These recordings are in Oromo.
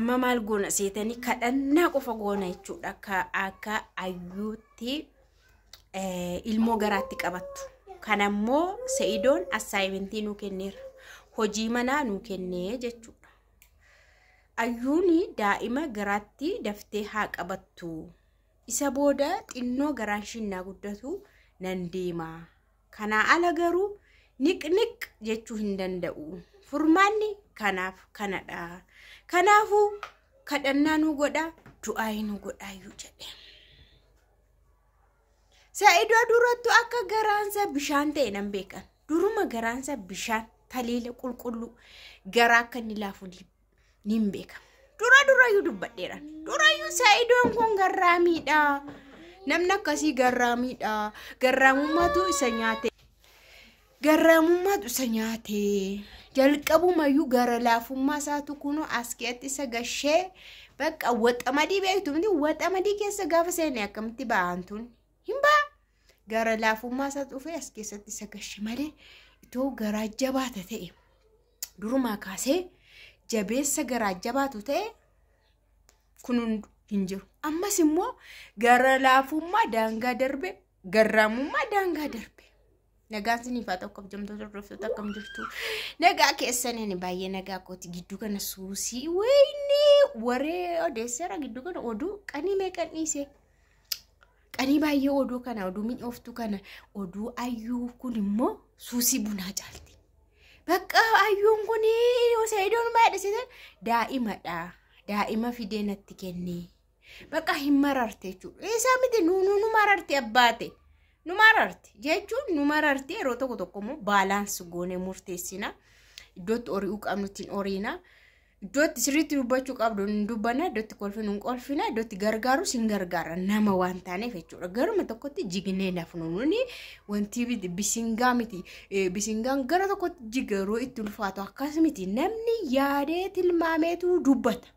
Amma maal goona seetanii, kadhannaa qofa goona jechuudha. Akka Ayyuutti ilmoo garaatti qabattu. Kanammoo Sa'idoon assignment nuu kenneera. Hojii manaa nuu kennee jechuudha. Ayyuun daa'ima garaatti daftee haa qabattu. Isa booda xinnoo garaan shinnaa guddatu nan deema. Kanaa ala garuu niq niq jechuu hin danda'u. Furmaanni kanaaf kanadha. Kanaafuu kadhannaa nu godha, du'aa nu godhaayyuu jedhe. Sa'idoo durattu akka garaansa bishaan ta'e nan beekan. Duruma garaansa bishaan taliila qulqulluu garaa akka inni laafu ni beeka. Dura durayyuu dubbadheera. Durayyuu Sa'idoon kun garraamiidha. Namni akkasii garraamiidha. Garraamummaatu isa nyaate. Garraamummaatu isa nyaate. Jalqabumayyuu gara laafummaa isaatu kunoo as keessatti isa gashee, bakka waxamadii beektu miti, waxamadii keessa gaafa seene akkamitti ba'an tun hin ba'a. Gara laafummaa isaa dhufee as keessatti isa gashe malee, itoo garaa jabaata ta'e, durumaa kaasee jabeessa garaa jabaatu ta'e, kun hin jiru. Ammas immoo gara laafummaa daangaa darbe, garraamummaa daangaa darbe. Nagaan siniif haa ta'u, kabajamtoota hordoftoota, akkam jirtu? Nagaa keessaniin? Baay'ee nagaa kooti. Gidduu kana suusii wayinii waree odeesseera, gidduu kana oduu qanii meeqan dhiise. Qanii baay'ee oduu kana, oduu mi'ooftuu kana, oduu Ayyuu kun immoo suusii bunaa caalti. Bakka Ayyuun kun Sa'idoon maadhisitan daa'imadha. Daa'ima fidee natti kenne. Bakka hin mararte jechuudha. Isaa miti, nu nu mararte abbaate. Nu mararte jechuun nu mararte. Yeroo tokko tokko immoo balance goonee murteessina. Iddootti hori'uu qabnu ittiin horiina. Iddootti sirriitti dubbachuu qabdu hin dubbanna. Iddootti kolfinu hin kolfina. Iddootti gargaarus hin gargaara nama waan taaneef jechuudha. Garuma tokkotti jignee nafnu nuni wanti bisingaa miti. Bisingaan gara tokkotti jiga yeroo itti ulfaatu, akkas miti, namni yaadee tilmaameetu dubbata.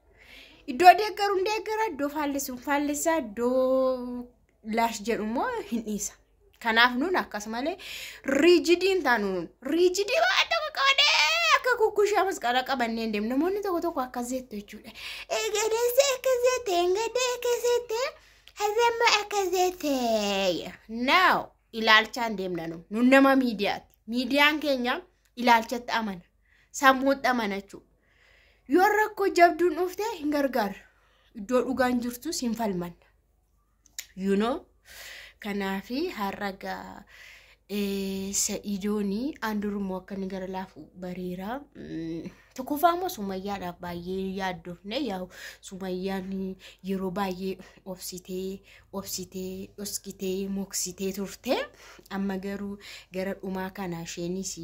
Iddoo deeggaru hin deeggara, iddoo faallessu hin faallessa, iddoo laash jedhu immoo hin dhiisa. Kanaaf nuun akkasumalee rigid hin taanu, rigid waan tokko qabannee akka kukkushaa masqalaa qabannee hin deemnu. Namoonni tokko tokko akkas jettu jechuudha. Eegadeessa akkas jette, engadee akkas jette, har'amma akkas jette. Now ilaalchaan deemna nu. Nun nama miidiyaati. Miidiyaan keenya ilaalchatti amana. Sammuutti amana jechuudha. Yoo rakkoo jabduun dhufte hin gargaara. Iddoo dhugaan jirtus hin falmanna. Kanaafi har'a gaa Sa'idoonii andurumoo akka inni gara laafu bareera. Tokkoffaa immoo Sumayyaadhaaf baay'ee yaaddofne. Yaa'u Sumayyaan yeroo baay'ee obsitee obsitee dhoskitee moksitee turte. Amma garuu gara dhumaa kana isheenis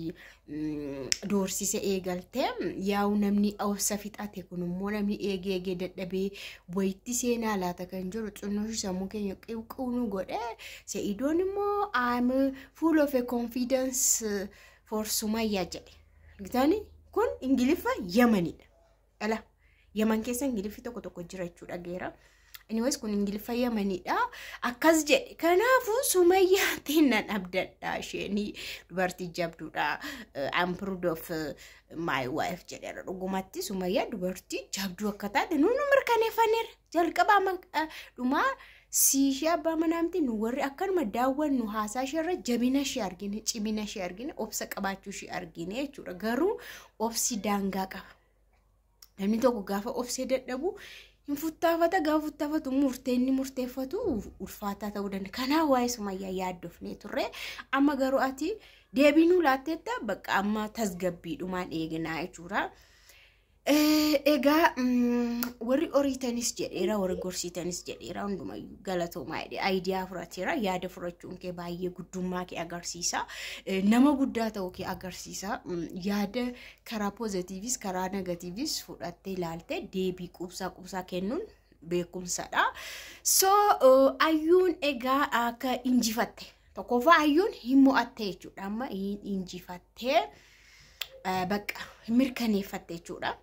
doorsisa eegalte. Yaa'u namni obsa fixate kun immoo namni eegee eegee dadhabee wayitti seenaa laata kan jiru xinnoo sammuu keenya qiwqiw nu godhe. Sa'idoon immoo "I'm full of a confidence for Sumayyaa" jedhe. Gitaani kun Ingiliffa Yamanidha. Dhala Yaman keessa Ingiliffi tokko tokko jira jechuudha geera. Anyways, kun Ingiliffa Yamanidha. Akkas jedhe. Kanaafuu Sumayyaatiin nan abdadha, isheen dubartii jabduudha. "I'm proud of my wife" jedheera. Dhugumatti Sumayyaa dubartii jabduu akka taate nuunu mirkaneeffanneera. Jalqaba dhumaa siishee abbaa manaamti, nu warri akkanuma daawwannu haasaa ishee irra jabina ishee argine, cimina ishee argine, obsa qabaachuu ishee argine jechuudha. Garuu obsi daangaa qaba. Namni tokko gaafa obsee dadhabu hin futtaafata, gaafa futtaafatu murtee inni murteeffatu ulfaataa ta'uu danda'a. Kanaaf waa'ee Sumayyaa yaaddofnee turre. Amma garuu ati deebii nuu laatteetta, bakka amma tasgabbiidhumaan eegnaa jechuudha. Egaa warri horiitanis jedheera, warri gorsiitanis jedheera, hundumayyuu galatoomaa jedhe. Idea fudhateera. Yaada fudhachuun kee baay'ee guddummaa kee agarsiisa, nama guddaa ta'uu kee agarsiisa. Yaada karaa positiveis karaa negativeis fudhattee ilaalte deebii quubsaa quubsaa kennuun beekumsadha. So Ayyuun egaa akka injifatte, tokkoffaa Ayyuun hin mo'atte jechuudha, amma hin injifattee, bakka mirkaneeffatte jechuudha.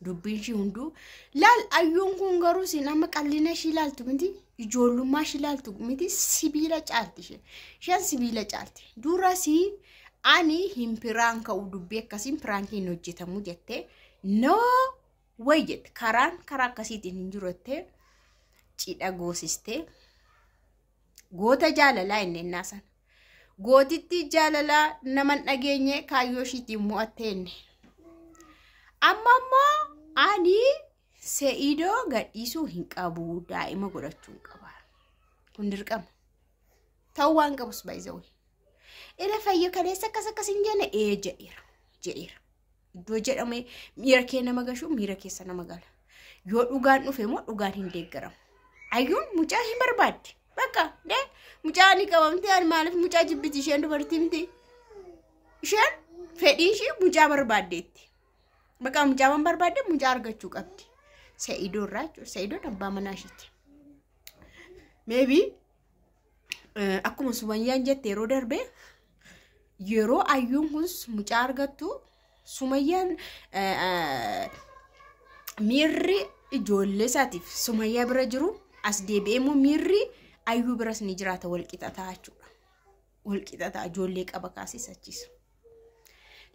Dubbiin ishii hunduu laal. Ayyuun kun garuu isin amma qallina ishii ilaaltu miti, ijoollummaa ishii ilaaltu miti, sibiila caalti isheen. Isheen sibiila caalti. Durasii ani hin prank ka'u, dubbii akkasiin prankiin hojjetamu jettee noo. Way jette, karaan karaa akkasiitiin hin jiru jettee cidha goosistee goota jaalalaa inni innaa sana. Gootitti jaalalaa nama hin dhageenye kaayyoo ishiitiin mo'attee inni. Amma immoo ani Se'idoo gadhiisuu hin qabu, daa'ima godhachuu hin qaba. Kun dirqama. Ta'uu waan qabus baay'isawee. Ila fayya kaleessa akkas akkas hin jenne ee jedheera jedheera. Iddoo jedhame miira kee nama gashu, miira keessa nama gala. Yoo dhugaan dhufe immoo dhugaan hin deeggaramu. Ayyuun mucaa hin barbaaddi. Bakka dee mucaa ni qabamte, ani maaliif mucaa jibbiti? Isheen dubartii miti. Isheen fedhii ishee mucaa barbaaddeetti. Bakka mucaa waan barbaadde mucaa argachuu qabdi. Se'idoo irraa jechuudha. Se'idoon abbaa manaa ishiiti. Maybe akkuma Sumayyaan jette yeroo darbe, yeroo ayyuun kun mucaa argattu, Sumayyaan miirri ijoollee isaatiif Sumayyaa bira jiru as deebi'ee immoo miirri ayyuu biras ni jiraata, wal qixataa jechuudha. Wal qixataa ijoollee qaba kaasee achiisa.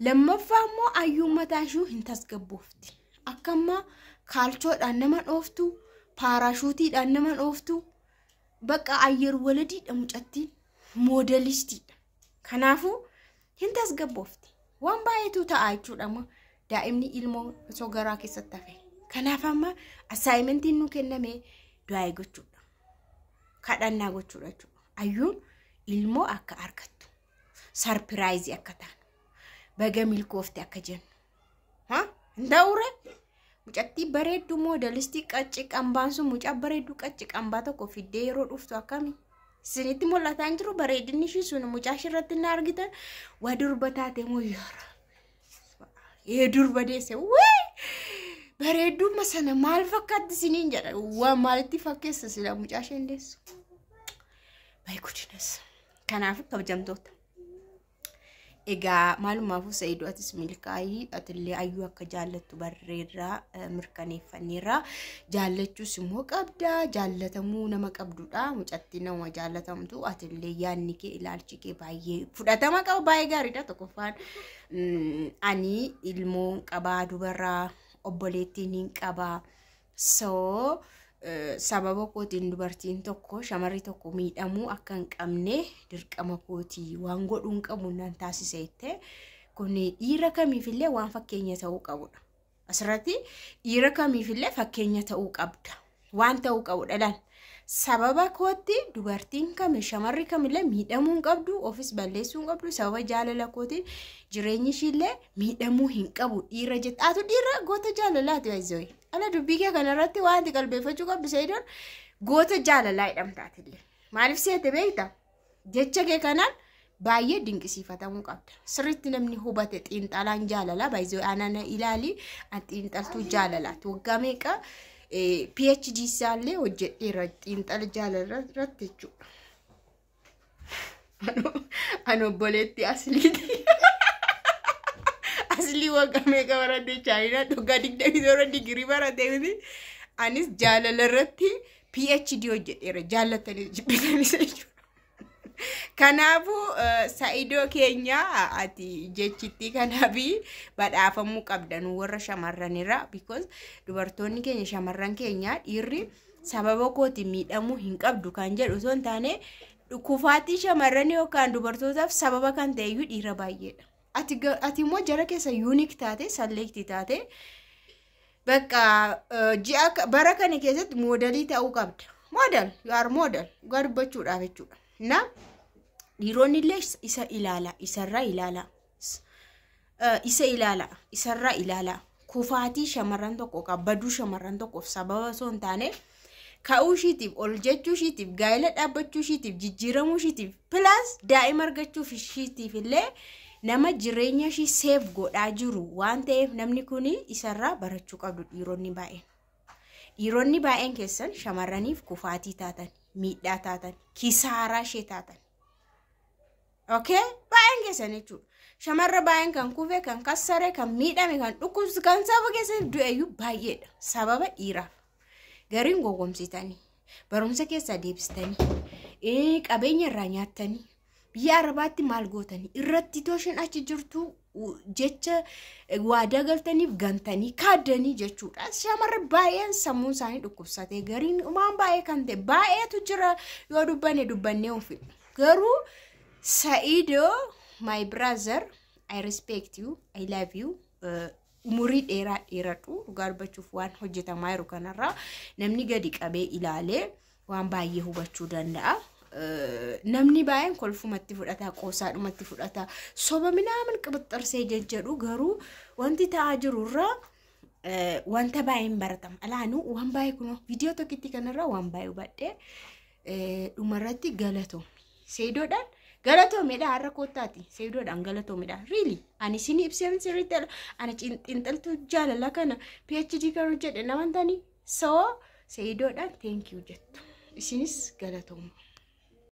Lammaffaa immoo ayyuun mataa ishuu hin tasgabboofti. Akka ammaa kaalchoodhaan nama dhooftu, paaraashuutiidhaan nama dhooftu, bakka ayyar waladiidha mucattiin, moodelistiidha. Kanaafuu hin tasgabboofti. Waan baay'eetu ta'a jechuudha amma daa'imni ilmoo osoo garaa keessatti hafe. Kanaaf amma assignmentiin nu kenname du'aa gochuudha. Kadhannaa gochuudha jechuudha. Ayyuun ilmoo akka argattu, surprise akka taanu, baga milkoofte akka jennu. Hin ta'uure? Mucattii bareedduu moodelistii qacci qambaan sun, mucaa bareedduu qacci qambaa tokko fiddee yeroo dhuftu akkami? Isinitti mul'ataa hin jiru bareedinni ishii sun mucaa ishirratti hin argitan? Waa durba taate moo yaara? Ee, durba deesse wee bareeddumma sana maal fakkaatti isiniin jedha, waa maalitti fakkeessa sila mucaa isheen deessu? My goodness. Kanaaf kabajamtoota. Egaa maalumaafuu Sa'iidoo, atis milkaa'ii, atillee ayyuu akka jaallattu barreerraa mirkaneeffanneerraa, jaallachuus immoo qabda, jaallatamuu nama qabdudha, mucattii nama jaallatamtu. Atillee yaadni kee, ilaalchi kee baay'ee fudhatama qaba, baay'ee gaariidha. Tokkoffaan ani ilmoo qabaa, dubarraa obboleettiin hin qabaa, so sababa kootiin dubartiin tokko, shamarri tokko miidhamuu akka hin qabne dirqama kootii, waan godhuu hin qabu naan taasise jettee, kun dhiira kamiifillee waan fakkeenya ta'uu qabudha. Asirratti dhiira kamiifillee fakkeenya ta'uu qabda. Waan ta'uu qabudha laal. Sababa kootti dubartiin kami, shamarri kamillee miidhamuu hin qabdu, ofis balleessuu hin qabdu, sababa jaalala kootiin jireenyi ishiillee miidhamuu hin qabu dhiira jette. Atu dhiira goota jaalalaati baay'ee. Ala dubbii kee kanarratti wanti qalbeeffachuu qabdu, Sa'idoon goota jaalalaa jedhamtaatillee. Maaliif seete beekta? Jecha kee kanaan baay'ee dinqisiifatamuu qabda. Sirriitti namni hubate xiinxalaan jaalalaa baay'ee aanana ilaali, xiinxaltuu jaalalaati. Waggaa meeqa PhD isaallee hojjedheera xiinxala jaalala irratti jechuudha. Ani obboleetti asliiti. Aslii waggaa meeqa baradhe? Chaayinaatti waggaa 27 digirii barate miti. Anis jaalala irratti PhD hojjedheera, jaallatanii jibbitanis jechuudha. Kanaafuu Sa'idoo keenya, ati jechitti kanaafi badhaafamuu qabda nu warra shamarranirra, because dubartoonni keenya, shamarran keenya, dhiirri sababa kootiin miidhamuu hin qabdu kan jedhu osoo hin taane, kufaatii shamarran yookaan dubartootaaf sababa kan ta'e iyyuu dhiira baay'eedha. Ati immoo jara keessa unique taate, select taate, bakka ji'a bara kana keessatti moodelii ta'uu qabda. Model, you are model dhugaa dubbachuudhaaf jechuudha. Na dhiironni illee isa ilaala, isarraa ilaala, isa ilaala, isarraa ilaala. Kufaatii shamarran tokko, baduu shamarran tokkoof sababa osoo hin taane, ka'uu ishiitiif, ol jechuu ishiitiif, gaa'ela dhaabbachuu ishiitiif, jijjiiramuu ishiitiif, plus daa'ima argachuuf ishiitiif illee nama jireenya ishii save godhaa jiru waan ta'eef, namni kun isarraa barachuu qabdu dhiironni baay'een. Dhiironni baay'een keessan shamarraniif kufaatii taatan, miidhaa taatan, kisaaraa ishee taatan. Okay? Baay'een keessan jechuudha. Shamarra baay'een kan kufe, kan kassare, kan miidhame, kan dhukkubsu, kan saba keessatti du'eyyuu baay'eedha. Sababa dhiiraaf. Gariin gowwomsitanii, barumsa keessaa deebistanii, qabeenya irraa nyaattanii, Biyya Arabaatti maal gootanii irratti tooshin achi jirtu jecha waadaa galtaniif gantanii kaaddanii jechuudha. Shamarri baay'een sammuun isaanii dhukkubsatee gariin waan baay'ee kan ta'e baay'eetu jira, yoo dubbanne dubbannee ofi. Garuu Sa'idoo, my brother, I respect you, I love you. Umurii dheeraa dheeradhu. Dhugaa dubbachuuf, waan hojjetamaa jiru kanarraa namni gadi qabee ilaalee waan baay'ee hubachuu danda'a. Namni baay'een kolfumatti fudhata, qoosaadhumatti fudhata, soba minaamin qibixxarsee jejjedhu, garuu wanti ta'aa jirurraa wanta baay'een baratama. Alaanuu waan baay'ee kunoo viidiyoo tokkitti kanarraa waan baay'ee hubadhee, dhumarratti galatoomi. Seedoodhaan galatoomedha, har'a koottaati. Seedoodhaan galatoomedha. Really, ani isin ibsee sirriitti ani xiinxaltuu jaalala kana PhD kan hojjedhe nama tani. So Seedoodhaan thank you jettu. Isinis galatooma.